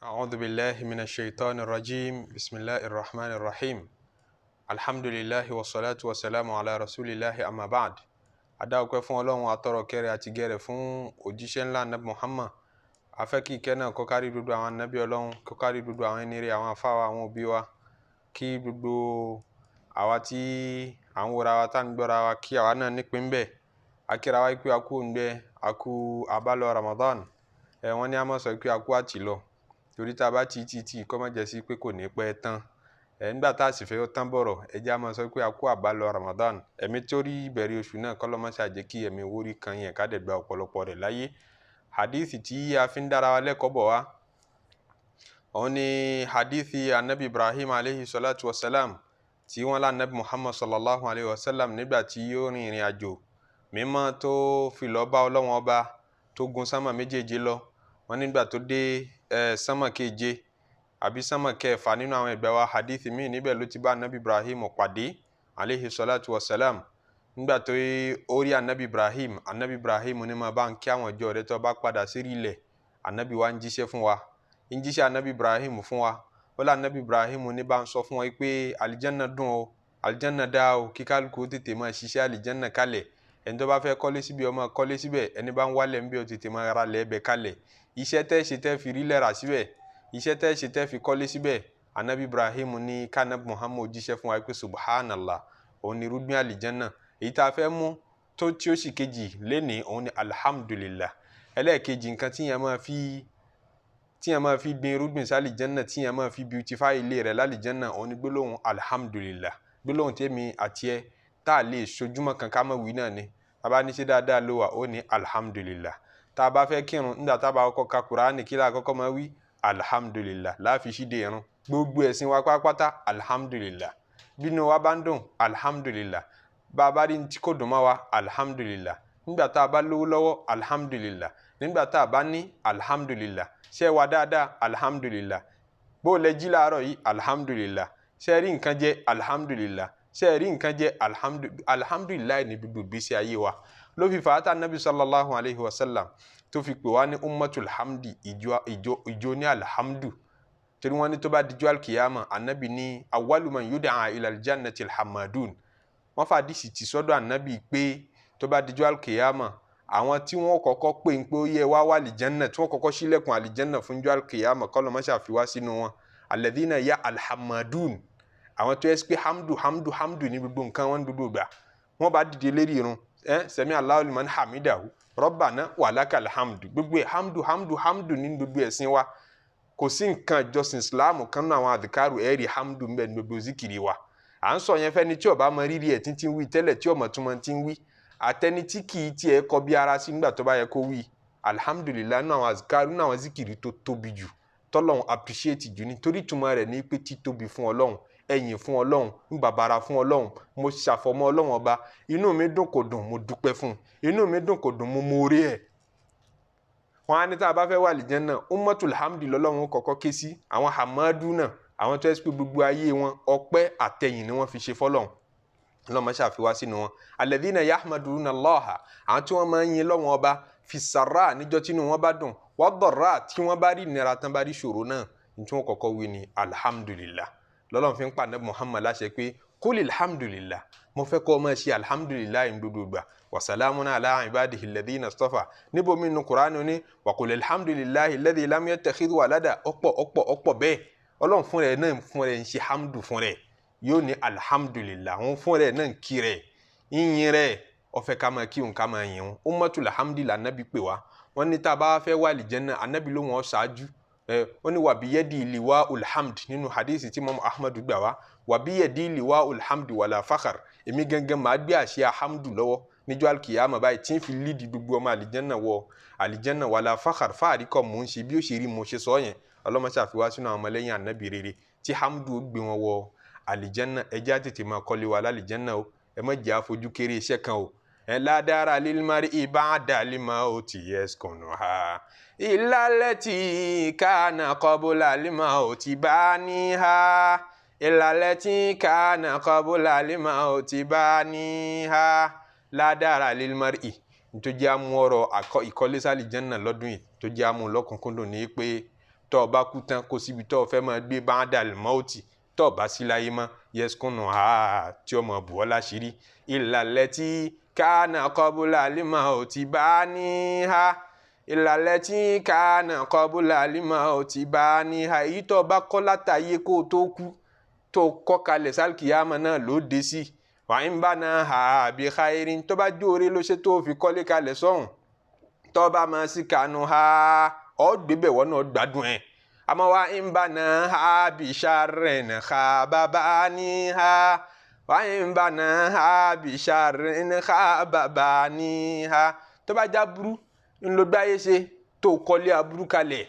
أعوذ بالله من الشيطان الرجيم. بسم الله الرحمن الرحيم. الحمد لله والصلاة والسلام على رسول الله. أما بعد، a dá ọpẹ́ fún Ọlọ́run, atọrọ kẹrẹ àti gẹrẹ fún òjíṣẹ́ ńlá Anabi Muhammad. A fẹ́ kí ìkẹ́ náà kó kárí gbogbo àwọn anabi Ọlọ́run, kó kárí gbogbo àwọn ẹni rere, àwọn afáwa, àwọn òbí wa, kí gbogbo àwa tí à ń wòra wa, tá à ń gbọ́ra wa, kí àwa náà nípìn bẹ́ẹ̀. Akíra wa pé a kú òǹgbẹ, a kú àbálọ Ramadan. Ẹ wọ́n ní a máa sọ pé a kú àtìlọ, torí tá a bá tí tí tí kọ́ má jẹ́ sí pé kò ní pẹ́ tán. Ẹ nígbà tá a sì fẹ́ tán bọ̀rọ̀, ẹ jẹ́ a máa sọ pé a kú àbálọ Ramadan. Ẹ̀mí tó rí ìbẹ̀rẹ̀ oṣù náà, kọ́ ló má ṣàjẹ́ kí ẹ̀mí wórí kan yẹn ká dẹ̀ gba ọ̀pọ̀lọpọ̀ rẹ̀ láyé. Hadithi tí a fi ń dára wa lẹ́kọ̀ọ́ bọ̀ wá, òun ni hadithi anabi Ibrahim aleyhi salatu wa salam, tí wọ́n lá anabi Muhammad sallallahu alayhi wa sallam nígbà tí yóò rin ìrìn àjò mímọ́ tó fi lọ bá Ọlọ́wọ́n ọba, tó gun sánmà méjèèje lọ. Wọ́n nígbà tó dé sánmà keje àbí sánmà kẹfà nínú àwọn ẹgbẹ́ wa hadith míì, níbẹ̀ ló ti bá anabi Ibrahim pàdé aleyhi salatu wa salam. Nígbà tó ó rí anabi Ibrahim, anabi Ibrahim ní ma bá ń kí àwọn ìjọ rẹ̀ tó bá padà sí ilẹ̀. Anabi wa ń jíṣẹ́ fún wa, ń jíṣẹ́ anabi Ibrahim fún wa. Ó lé anabi Ibrahim ní bá ń sọ fún wa pé alijanna dùn o, alijanna dá o, kí kálukú tètè máa ṣiṣẹ́ alijanna kalẹ̀. Ẹni tó bá fẹ́ kọ́lé síbi, ó máa kọ́lé síbẹ̀. Ẹni bá ń wálẹ̀ ń bí, ó tètè máa ra lẹ̀ ẹbẹ̀ kalẹ̀. Iṣẹ́ tẹ́ ṣe tẹ́ fi rí lẹ́ra síbẹ̀, iṣẹ́ tẹ́ ṣe tẹ́ fi kọ́lé síbẹ̀. Anabi Ibrahim ní kánab Muhammad jíṣẹ́ fún wa pé subhanallah, òun ni irúgbìn àlìjánná. Èyí tá a fẹ́ mú tó tí ó sì kejì lénìí, òun ni alhamdulillah. Ẹlẹ́ẹ̀kejì, nǹkan tí yẹn máa fi gbin irúgbìn sálìjánná, tí yẹn máa fi beautify ilé rẹ̀ lálìjánná, òun ni gbólóhùn alhamdulillah. Gbólóhùn tèmi àti ẹ tá a lè sojúmọ́ kan ká má wí náà ni. Tá a bá ní ṣe dáadáa ló wà, ó ní alhamdulillah. Tá a bá fẹ́ kírun, nígbà tá a bá kọ́kọ́ ka Kùránì, kí la kọ́kọ́ máa wí? Alhamdulillah láàfi ṣíde irun. Gbogbo ẹ̀sìn wa pátápátá, alhamdulillah. Bínú wa bá ń dùn, alhamdulillah. Bá a bá rí tí kò dùn mọ́ wa, alhamdulillah. Nígbà tá a bá lówó lọ́wọ́, alhamdulillah. Nígbà tá a bá ní, alhamdulillah. Ṣé wa dáadáa? Alhamdulillah. Bó o lẹ jí láàárọ̀ yìí? Alhamdulillah. Ṣé rí nǹkan jẹ? Alhamdulillah. Ṣé rí nǹkan jẹ? Alhamdulillah ní gbogbo ìgbésí ayé wa. Ló fi fàátà nabi sallallahu alayhi wa sallam tó fi pè wá ní ummatul hamdi, ìjọ ìjọ ìjọ ní alhamdu, torí wọn ní tó bá dijọ́ alkiyama, anabi ní awwalu man yud'a ila aljannati alhamadun. Wọ́n fà dísì tì sọ́dọ̀ anabi pé tó bá dijọ́ alkiyama, àwọn tí wọ́n kọ́kọ́ pè ń pé ó yẹ wá wà àlìjánná, tí wọ́n kọ́kọ́ ṣílẹ̀kùn àlìjánná fún jọ́ alkiyama, kọ́ ló má ṣàfiwá sínú wọn, alladhina ya alhamadun, àwọn tó yẹ pé hamdu hamdu hamdu ní gbogbo nǹkan wọn, gbogbo gbà wọ́n bá dìde lérí irun, ẹ sami Allahu liman hamidahu, rabbana walakal hamdu. Gbogbo ẹ hamdu hamdu hamdu ní gbogbo ẹ̀sìn wa. Kò sí nǹkan ìjọsìn Islam kan náà, àwọn àdìkárù, ẹ̀rí hamdu ń bẹ ní gbogbo zikiri wa. À ń sọ yẹn fẹ́ni tí ó bá mọ rírì ẹ̀ títí ń wí tẹ́lẹ̀, tí ó mọ̀ túmọ̀ tí ń wí, àtẹni tí kì í tiẹ̀ kọ bí ara sí nígbà tó bá yẹ kó wí alhamdulilah. Nínú àwọn àdìkárù, nínú àwọn zikiri tó tóbi jù, tọ́lọ́run appreciate jù ní, torí túmọ̀ rẹ̀ ní pé títóbi fún Ọlọ́run, ẹ̀yìn fún Ọlọ́run, ń bàbàrà fún Ọlọ́run, mo ṣàfọ̀mọ́ Ọlọ́run ọba. Inú mi dùn kò dùn, mo dúpẹ́ fún un. Inú mi dùn kò dùn, mo mórí ẹ̀. Wọn á ní tá a bá fẹ́ wà àlìjánnà, ummatul hamdi lọ́lọ́run kọ́kọ́ ké sí, àwọn hamadu náà, àwọn tó yẹ pé gbogbo ayé wọn, ọpẹ́ àtẹ̀yìn ni wọ́n fi ṣe fọ́lọ́run. Ọlọ́run máa ṣàfiwá sínú wọn. Alladhina yahmaduna Allaha, àwọn tí wọ́n máa ń yin lọ́wọ́n ọba, fi sarra, níjọ́ tínú wọn bá dùn, wa darra, tí wọ́n bá rí ìnira, tán bá rí ṣòro náà, ní tí wọ́n kọ́kọ́ wí ni alhamdulillah. Lọ́lọ́run fi ń pa Ànábì Muhammad láṣẹ pé kul alhamdulillah, mo fẹ́ kọ́ ọ máa ṣe alhamdulillah ní gbogbo ìgbà, wasalamun ala ibadihi alladhina istafa. Níbo mi nu Kùránì ní wa qul alhamdulillahi alladhi lam yattakhidh walada. Ọ̀pọ̀ ọ̀pọ̀ ọ̀pọ̀ bẹ́ẹ̀. Ọlọ́run fún rẹ̀ náà, fún rẹ̀ ń ṣe hamdu fún rẹ̀, yóò ní alhamdulillah. Òun fún rẹ̀ náà ń kí rẹ̀, yíyin rẹ̀, ó fẹ́ ká máa kí òun, ká máa yìn òun. Ummatul hamdi la Ànábì pè wá. Wọ́n ní tá a bá fẹ́ wà àlìjánnà, Ànábì ló wọ́n ṣáájú ẹ. Wọ́n ní wa biyadi liwa'ul hamd, nínú hadisi tí Imam Ahmadu gbà wá, wa biyadi liwa'ul hamd wala fakhar, èmi gangan máa gbé àṣẹ hamdu lọ́wọ́ níjọ́ alkiyama báyìí, tí ń fi lídìí gbogbo ọmọ àlìjánná wọ àlìjánná. Wala fakhar, fáàrí kọ́ mò ń ṣe, bí ó ṣe rí mo ṣe sọ yẹn. Ọlọ́mọṣẹ́ àfiwá sínú àwọn ọmọlẹ́yìn Ànábì rere tí hamdu gbé wọn wọ àlìjánná. Ẹ jẹ́ á tètè máa kọ́lé wa lálìjánná o. Ẹ má jẹ́ àfojú kéré iṣẹ́ kan o. Ẹ ládàra lilmari ba'da limauti yaskunuha illa allati kana qabla limauti baniha, illa allati kana qabla limauti baniha. Ládàra lilmari tó jẹ́ àmú ọ̀rọ̀ ìkọ́lé sálìjánná lọ́dún yìí, tó jẹ́ àmú lọ́kùnkúndùn ní pé Tó o bá kú tán kó síbi tó o fẹ́ máa gbé ba'dal mauti, tó o bá sí láyé mọ́, yẹsùkúnnù ha tí o mọ̀ bù ọ́ láṣìírí. Ìlàlẹ̀ tí kana qabla al-mauti baniha, ìlàlẹ̀ tí kana qabla al-mauti baniha. Èyí tó o bá kọ́ látàyé kó o tó kú, tó o kọ́ kalẹ̀ sálkìyàmọ̀ náà ló dé sí. Wa in banaha bi khairin, tó bá jóore ló ṣe tó o fi kọ́lé kalẹ̀ sọ́hùn, tó bá máa sí kanu ha, ọ́ gbébẹ̀ wọ́n náà gbádùn ẹ̀. Àmọ́ wa in banaha bi sharrin khaba baniha, wa in banaha bi sharrin khaba baniha. Tó bá já burú ńlọgbáyé ṣe tó kọ́lé aburú kalẹ̀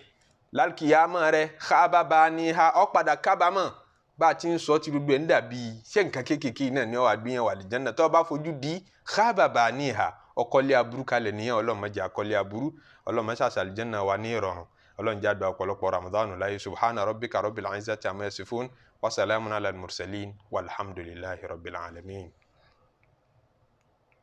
lálùkìyàmọ̀ rẹ̀, khaba baniha, ọ́ padà kábàámọ̀. Bá a ti ń sọ ti gbogbo ẹ̀ ń dàbí ṣé nǹkan kéékèèké náà ni ọ́ àgbéyàn wà lìjánná. Tó bá fojú di khaba baniha, ọkọ́lé aburú kalẹ̀ nìyẹn. Ọlọ́run má jẹ́ àkọ́lé aburú, Ọlọ́run má ṣàṣà àlìjánná wa ní ìrọ̀rùn. Ọlọ́run jẹ́ àgbà ọ̀pọ̀lọpọ̀ Ramadan láyé. Subhana rabbika rabbil izzati amma yasifun wa salamun ala al-mursalin walhamdulillahi rabbil alamin.